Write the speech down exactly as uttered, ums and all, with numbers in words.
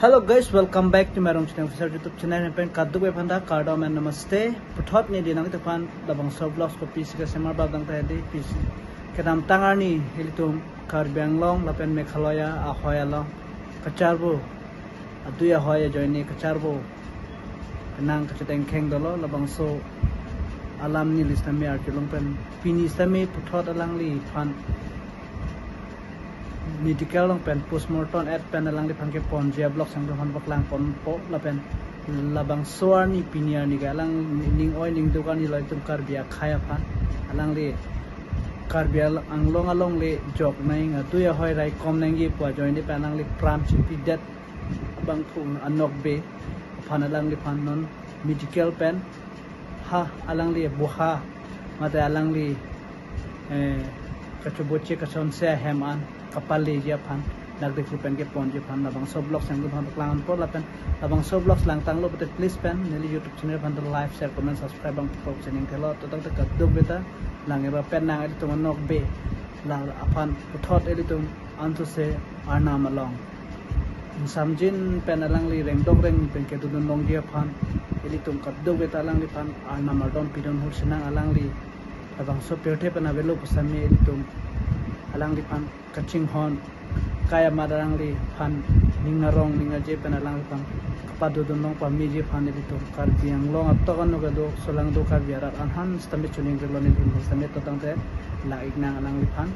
Hello guys, welcome back to Mairong Channel Official YouTube channel. Pen kaduk aphan ta kardom and namaste. Puthot neli nangtum aphan labangso vlogs kopisi kesemar bab dang ta hedi pisi. Kedamtang arni ilitum Karbi Anglong lapen Meghalaya ahoi along kacharbo, adui ahoi ajoine kacharbo nang kachetengkheng dolo, labangso alam neli sitame arjulong pen pini sitame puthot alangliphan medical along pen postmortem et pen alangliphan keponji a-vlogs nangtum aphan paklangponpo lapen labangso arni pini arni ke alang ning oi ning duk arni lo itum Karbi akhei aphan alangli Karbi Al-, Anglong along le jok nang adui ahoi raikom nangji pu ajoine pen alangli pran chipidet abangphu anokbe aphan alangliphan non medical pen ha alangli buha mate alangli eh, kachoboche kachonse ahem an kapaleji aphan dak Diphu pen keponji aphan labangso vlogs nangtum aphan paklangponpo lapen labangso vlogs langtanglo pute please pen neli YouTube channel aphan ta like, share, comment, subscribe bang pok chening thelo to tang ta kaduk beta lang eba pen nang ilitum anokbe la aphan puthot ilitum anthose Arnam along ingsamjin pen alangli rengdok reng pen kedodun longji aphan ilitum kaduk beta alangliphan Arnam ardom pidun hur sinang alangli labangso pirthe pen avelo pusitame ilitum alangliphan kachinghon kai amat alangliphan ning arong ning aje pen alangliphan kapadodun long pameji aphan ilitum Karbi Anglong atok ano kedo solang do Karbi arat an han sitame chuning rilo nelitum sitame to tangte lang-ik nang alangliphan